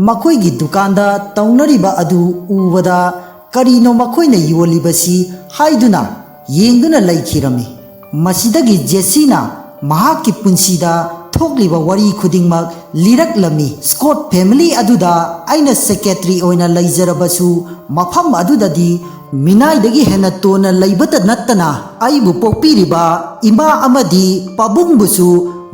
ꯃꯈꯣꯏꯒꯤ ꯗꯨꯀꯥꯟꯗ ꯇꯧꯅꯔꯤꯕ ꯑꯗꯨ ꯎꯕꯗ, "ꯀꯔꯤꯅꯣ ꯃꯈꯣꯏꯅ ꯌꯣꯜꯂꯤꯕꯁꯤ?" ꯍꯥꯏꯗꯨꯅ ꯌꯦꯡꯗꯨꯅ ꯂꯩꯈꯤꯔꯝꯃꯤ꯫ ꯃꯁꯤꯗꯒꯤ ꯖꯦꯁꯤꯅ ꯃꯍꯥꯛꯀꯤ ꯄꯨꯟꯁꯤꯗ ꯊꯣꯛꯂꯤꯕ ꯋꯥꯔꯤ ꯈꯨꯗꯤꯡꯃꯛ ꯂꯤꯔꯛꯂꯝꯃꯤ꯫ ꯁ꯭ꯀꯣꯠ ꯐꯦꯃꯤꯂꯤ ꯑꯗꯨꯗ ꯑꯩꯅ ꯁꯦꯀ꯭ꯔꯦꯇꯔꯤ ꯑꯣꯏꯅ ꯂꯩꯖꯔꯕꯁꯨ, ꯃꯐꯝ ꯑꯗꯨꯗꯗꯤ ꯃꯤꯅꯥꯏꯗꯒꯤ ꯍꯦꯟꯅ ꯇꯣꯟꯅ ꯂꯩꯕꯇ ꯅꯠꯇꯅ, ꯑꯩꯕꯨ ꯄꯣꯛꯄꯤꯔꯤꯕ ꯏꯃꯥ ꯑꯃꯗꯤ ꯄꯥꯕꯨꯡꯕꯨꯁꯨ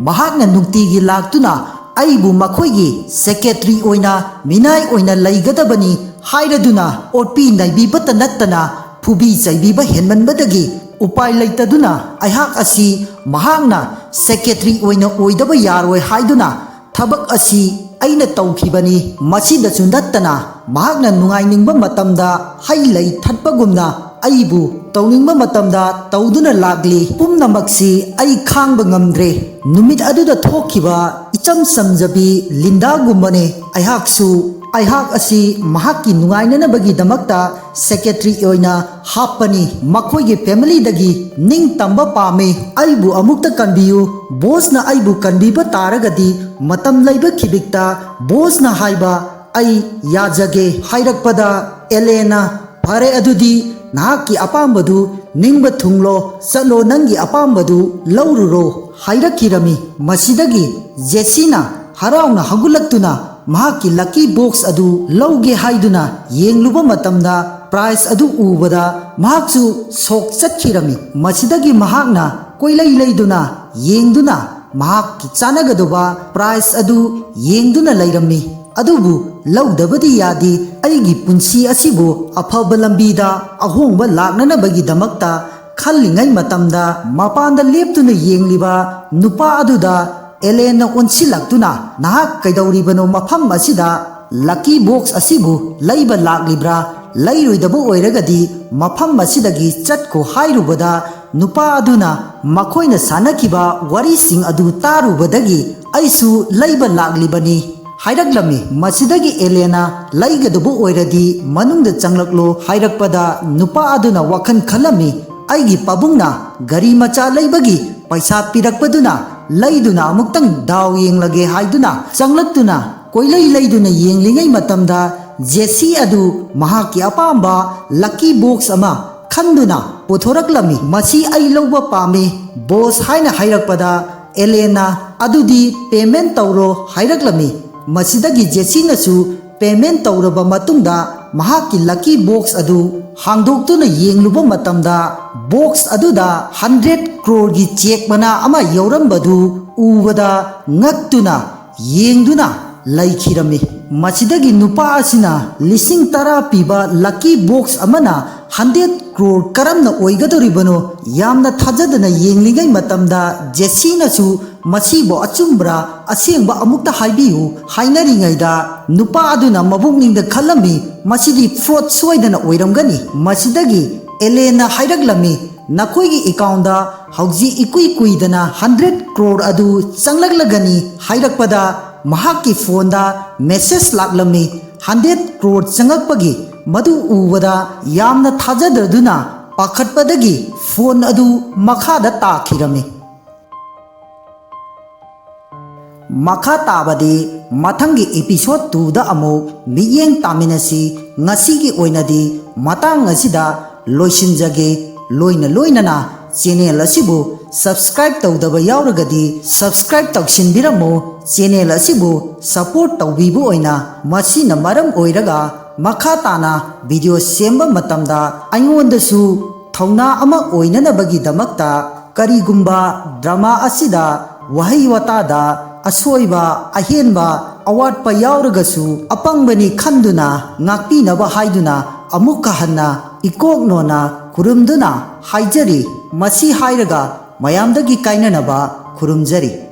ꯃꯍꯥꯛꯅ ꯅꯨꯡꯇꯤꯒꯤ ꯂꯥꯛꯇꯨꯅ ꯑꯩꯕꯨ ꯃꯈꯣꯏꯒꯤ ꯁꯦꯀ꯭ꯔꯦꯇꯔꯤ ꯑꯣꯏꯅ, ꯃꯤꯅꯥꯏ ꯑꯣꯏꯅ ꯂꯩꯒꯗꯕꯅꯤ ꯍꯥꯏꯔꯗꯨꯅ ꯑꯣꯠꯄꯤ ꯅꯩꯕꯤꯕꯇ ꯅꯠꯇꯅ ꯐꯨꯕꯤ ꯆꯩꯕꯤꯕ ꯍꯦꯟꯃꯟꯕꯗꯒꯤ ꯎꯄꯥꯏ ꯂꯩꯇꯗꯨꯅ ꯑꯩꯍꯥꯛ ꯑꯁꯤ ꯃꯍꯥꯛꯅ ꯁꯦꯀ꯭ꯔꯦꯇꯔꯤ ꯑꯣꯏꯅ ꯑꯣꯏꯗꯕ ꯌꯥꯔꯣꯏ ꯍꯥꯏꯗꯨꯅ ꯊꯕꯛ ꯑꯁꯤ ꯑꯩꯅ ꯇꯧꯈꯤꯕꯅꯤ꯫ ꯃꯁꯤꯗꯁꯨ ꯅꯠꯇꯅ ꯃꯍꯥꯛꯅ ꯅꯨꯡꯉꯥꯏꯅꯤꯡꯕ ꯃꯇꯝꯗ ꯍꯩ ꯂꯩ ꯊꯠꯄꯒꯨꯝꯅ ꯑꯩꯕꯨ ꯇꯧꯅꯤꯡꯕ ꯃꯇꯝꯗ ꯇꯧꯗꯨꯅ ꯂꯥꯛꯂꯤ꯫ ꯄꯨꯝꯅꯃꯛꯁꯤ ꯑꯩ ꯈꯥꯡꯕ ꯉꯝꯗ꯭ꯔꯦ꯫ ꯅꯨꯃꯤꯠ ꯑꯗꯨꯗ ꯊꯣꯛꯈꯤꯕ ꯏꯆꯝ ꯆꯝꯖꯕꯤ ꯂꯤꯟꯗꯥꯒꯨꯝꯕꯅꯦ ꯑꯩꯍꯥꯛꯁꯨ꯫ ꯑꯩꯍꯥꯛ ꯑꯁꯤ ꯃꯍꯥꯛꯀꯤ ꯅꯨꯡꯉꯥꯏꯅꯅꯕꯒꯤꯗꯃꯛꯇ ꯁꯦꯀ꯭ꯔꯦꯇꯔꯤ ꯑꯣꯏꯅ ꯍꯥꯞꯄꯅꯤ꯫ ꯃꯈꯣꯏꯒꯤ ꯐꯦꯃꯤꯂꯤꯗꯒꯤ ꯅꯤꯡꯇꯝꯕ ꯄꯥꯝꯃꯤ꯫ ꯑꯩꯕꯨ ꯑꯃꯨꯛꯇ ꯀꯟꯕꯤꯌꯨ꯫ ꯕꯣꯁꯅ ꯑꯩꯕꯨ ꯀꯟꯕꯤꯕ ꯇꯥꯔꯒꯗꯤ ꯃꯇꯝ ꯂꯩꯕ ꯈꯤꯕꯤꯛꯇ ꯕꯣꯁꯅ ꯍꯥꯏꯕ ꯑꯩ ꯌꯥꯖꯒꯦ ꯍꯥꯏꯔꯛꯄꯗ, ꯑꯦꯂꯦꯅ, "ꯐꯔꯦ, ꯑꯗꯨꯗꯤ ꯅꯍꯥꯛꯀꯤ ꯑꯄꯥꯝꯕꯗꯨ ꯅꯤꯡꯕ ꯊꯨꯡꯂꯣ, ꯆꯠꯂꯣ, ꯅꯪꯒꯤ ꯑꯄꯥꯝꯕꯗꯨ ꯂꯧꯔꯨꯔꯣ" ꯍꯥꯏꯔꯛꯈꯤꯔꯝꯃꯤ꯫ ꯃꯁꯤꯗꯒꯤ ꯖꯦꯁꯤꯅ ꯍꯔꯥꯎꯅ ꯍꯧꯒꯠꯂꯛꯇꯨꯅ ꯃꯍꯥꯛꯀꯤ lucky box ꯑꯗꯨ ꯂꯧꯒꯦ ꯍꯥꯏꯗꯨꯅ ꯌꯦꯡꯂꯨꯕ ꯃꯇꯝꯗ prize ꯑꯗꯨ ꯎꯕꯗ ꯃꯍꯥꯛꯁꯨ shock ꯆꯠꯈꯤꯔꯝꯃꯤ꯫ ꯃꯁꯤꯗꯒꯤ ꯃꯍꯥꯛꯅ ꯀꯣꯏꯂꯩ ꯂꯩꯗꯨꯅ ꯌꯦꯡꯗꯨꯅ ꯃꯍꯥꯛꯀꯤ ꯆꯥꯅꯒꯗꯧꯕ prize ꯑꯗꯨ ꯌꯦꯡꯗꯨꯅ ꯂꯩꯔꯝꯃꯤ꯫ ꯑꯗꯨꯕꯨ ꯂꯧꯗꯕꯗꯤ ꯌꯥꯗꯦ, ꯑꯩꯒꯤ ꯄꯨꯟꯁꯤ ꯑꯁꯤꯕꯨ ꯑꯐꯕ ꯂꯝꯕꯤꯗ ꯑꯍꯣꯡꯕ ꯂꯥꯛꯅꯅꯕꯒꯤꯗꯃꯛꯇ ꯈꯜꯂꯤꯉꯩ ꯃꯇꯝꯗ ꯃꯄꯥꯟꯗ ꯂꯦꯞꯇꯨꯅ ꯌꯦꯡꯂꯤꯕ ꯅꯨꯄꯥ ꯑꯗꯨꯗ ꯑꯦꯂꯦꯟꯅ ꯑꯣꯟꯁꯤꯜꯂꯛꯇꯨꯅ, "ꯅꯍꯥꯛ ꯀꯩꯗꯧꯔꯤꯕꯅꯣ? ꯃꯐꯝ ꯑꯁꯤꯗ lucky box ꯑꯁꯤꯕꯨ ꯂꯩꯕ ꯂꯥꯛꯂꯤꯕ꯭ꯔꯥ? ꯂꯩꯔꯣꯏꯗꯕ ꯑꯣꯏꯔꯒꯗꯤ ꯃꯐꯝ ꯑꯁꯤꯗꯒꯤ ꯆꯠꯈꯣ" ꯍꯥꯏꯔꯨꯕꯗ, ꯅꯨꯄꯥ ꯑꯗꯨꯅ ꯃꯈꯣꯏꯅ ꯁꯥꯟꯅꯈꯤꯕ ꯋꯥꯔꯤꯁꯤꯡ ꯑꯗꯨ ꯇꯥꯔꯨꯕꯗꯒꯤ, "ꯑꯩꯁꯨ ꯂꯩꯕ ꯂꯥꯛꯂꯤꯕꯅꯤ" ꯍꯥꯏꯔꯛꯂꯝꯃꯤ꯫ ꯃꯁꯤꯗꯒꯤ ꯑꯦꯂꯦꯟꯅ, "ꯂꯩꯒꯗꯕ ꯑꯣꯏꯔꯗꯤ ꯃꯅꯨꯡꯗ ꯆꯪꯂꯛꯂꯣ" ꯍꯥꯏꯔꯛꯄꯗ, ꯅꯨꯄꯥ ꯑꯗꯨꯅ ꯋꯥꯈꯜ ꯈꯜꯂꯝꯃꯤ, "ꯑꯩꯒꯤ ꯄꯥꯕꯨꯡꯅ ꯒꯥꯔꯤ ꯃꯆꯥ ꯂꯩꯕꯒꯤ ꯄꯩꯁꯥ ꯄꯤꯔꯛꯄꯗꯨꯅ ꯂꯩꯗꯨꯅ ꯑꯃꯨꯛꯇꯪ ꯗꯥꯎ ꯌꯦꯡꯂꯒꯦ" ꯍꯥꯏꯗꯨꯅ ꯆꯪꯂꯛꯇꯨꯅ ꯀꯣꯏꯂꯩ ꯂꯩꯗꯨꯅ ꯌꯦꯡꯂꯤꯉꯩ ꯃꯇꯝꯗ, ꯖꯦꯁꯤ ꯑꯗꯨ ꯃꯍꯥꯛꯀꯤ ꯑꯄꯥꯝꯕ lucky box ꯑꯃ ꯈꯟꯗꯨꯅ ꯄꯨꯊꯣꯔꯛꯂꯝꯃꯤ꯫ "ꯃꯁꯤ ꯑꯩ ꯂꯧꯕ ꯄꯥꯝꯃꯤ, ꯕꯣꯁ" ꯍꯥꯏꯅ ꯍꯥꯏꯔꯛꯄꯗ, ꯑꯦꯂꯦꯟꯅ, "ꯑꯗꯨꯗꯤ payment ꯇꯧꯔꯣ" ꯍꯥꯏꯔꯛꯂꯝꯃꯤ꯫ ꯃꯁꯤꯗꯒꯤ ꯖꯦꯁꯤꯅꯁꯨ payment ꯇꯧꯔꯕ ꯃꯇꯨꯡꯗ ꯃꯍꯥꯛꯀꯤ lucky box ꯑꯗꯨ ꯍꯥꯡꯗꯣꯛꯇꯨꯅ ꯌꯦꯡꯂꯨꯕ ꯃꯇꯝꯗ, box ꯑꯗꯨꯗ hundred crore ꯒꯤ cheque ꯃꯅꯥ ꯑꯃ ꯌꯥꯎꯔꯝꯕꯗꯨ ꯎꯕꯗ ꯉꯛꯇꯨꯅ ꯌꯦꯡꯗꯨꯅ ꯂꯩꯈꯤꯔꯝꯃꯤ꯫ ꯃꯁꯤꯗꯒꯤ ꯅꯨꯄꯥ ꯑꯁꯤꯅ ꯂꯤꯁꯤꯡ ꯇꯔꯥ ꯄꯤꯕ lucky box ꯑꯃꯅ hundred crore ꯀꯔꯝꯅ ꯑꯣꯏꯒꯗꯧꯔꯤꯕꯅꯣ? ꯌꯥꯝꯅ ꯊꯥꯖꯗꯅ ꯌꯦꯡꯂꯤꯉꯩ ꯃꯇꯝꯗ ꯖꯦꯁꯤꯅꯁꯨ, "ꯃꯁꯤꯕꯨ ꯑꯆꯨꯝꯕ꯭ꯔꯥ ꯑꯁꯦꯡꯕ ꯑꯃꯨꯛꯇ ꯍꯥꯏꯕꯤꯌꯨ" ꯍꯥꯏꯅꯔꯤꯉꯩꯗ, ꯅꯨꯄꯥ ꯑꯗꯨꯅ ꯃꯕꯨꯛꯅꯤꯡꯗ ꯈꯜꯂꯝꯃꯤ, "ꯃꯁꯤꯗꯤ fraud ꯁꯣꯏꯗꯅ ꯑꯣꯏꯔꯝꯒꯅꯤ"꯫ ꯃꯁꯤꯗꯒꯤ ꯑꯦꯂꯦꯟꯅ ꯍꯥꯏꯔꯛꯂꯝꯃꯤ, "ꯅꯈꯣꯏꯒꯤ account ꯇ ꯍꯧꯖꯤꯛ ꯏꯀꯨꯏ ꯀꯨꯏꯗꯅ hundred crore ꯑꯗꯨ ꯆꯪꯂꯛꯂꯒꯅꯤ" ꯍꯥꯏꯔꯛꯄꯗ, ꯃꯍꯥꯛꯀꯤ phone ꯗ message ꯂꯥꯛꯂꯝꯃꯤ, hundred crore ꯆꯪꯂꯛꯄꯒꯤ꯫ ꯃꯗꯨ ꯎꯕꯗ ꯌꯥꯝꯅ ꯊꯥꯖꯗꯗꯨꯅ ꯄꯥꯈꯠꯄꯗꯒꯤ phone ꯑꯗꯨ ꯃꯈꯥꯗ ꯇꯥꯈꯤꯔꯝꯃꯤ꯫ ꯃꯈꯥ ꯇꯥꯕꯗꯤ ꯃꯊꯪꯒꯤ episode two ꯗ ꯑꯃꯨꯛ ꯃꯤꯠꯌꯦꯡ ꯇꯥꯃꯤꯟꯅꯁꯤ꯫ ꯉꯁꯤꯒꯤ ꯑꯣꯏꯅꯗꯤ ꯃꯇꯥꯡ ꯑꯁꯤꯗ ꯂꯣꯏꯁꯤꯟꯖꯒꯦ꯫ ꯂꯣꯏꯅ ꯂꯣꯏꯅꯅ ꯆꯦꯅꯦꯜ ꯑꯁꯤꯕꯨ ꯁꯕꯁꯀ꯭ꯔꯥꯏꯕ ꯇꯧꯗꯕ ꯌꯥꯎꯔꯒꯗꯤ ꯁꯕꯁꯀ꯭ꯔꯥꯏꯕ ꯇꯧꯁꯤꯟꯕꯤꯔꯝꯃꯨ꯫ ꯆꯦꯅꯦꯜ ꯑꯁꯤꯕꯨ ꯁꯄꯣꯔꯠ ꯇꯧꯕꯤꯕ ꯑꯣꯏꯅ ꯃꯁꯤꯅ ꯃꯔꯝ ꯑꯣꯏꯔꯒ ꯃꯈꯥ ꯇꯥꯅ ꯚꯤꯗꯤꯑꯣ ꯁꯦꯝꯕ ꯃꯇꯝꯗ ꯑꯩꯉꯣꯟꯗꯁꯨ ꯊꯧꯅꯥ ꯑꯃ ꯑꯣꯏꯅꯅꯕꯒꯤꯗꯃꯛꯇ ꯀꯔꯤꯒꯨꯝꯕ ꯗ꯭ꯔꯃꯥ ꯑꯁꯤꯗ ꯋꯥꯍꯩ ꯋꯥꯇꯥꯗ ꯑꯁꯣꯏꯕ, ꯑꯍꯦꯟꯕ, ꯑꯋꯥꯠꯄ ꯌꯥꯎꯔꯒꯁꯨ ꯑꯄꯪꯕꯅꯤ ꯈꯟꯗꯨꯅ ꯉꯥꯛꯄꯤꯅꯕ ꯍꯥꯏꯗꯨꯅ ꯑꯃꯨꯛꯀ ꯍꯟꯅ ꯏꯀꯣꯛ ꯅꯣꯟꯅ ꯈꯨꯔꯨꯝꯗꯨꯅ ꯍꯥꯏꯖꯔꯤ꯫ ꯃꯁꯤ ꯍꯥꯏꯔꯒ ꯃꯌꯥꯝꯗꯒꯤ ꯀꯥꯏꯅꯅꯕ ꯈꯨꯔꯨꯝꯖꯔꯤ꯫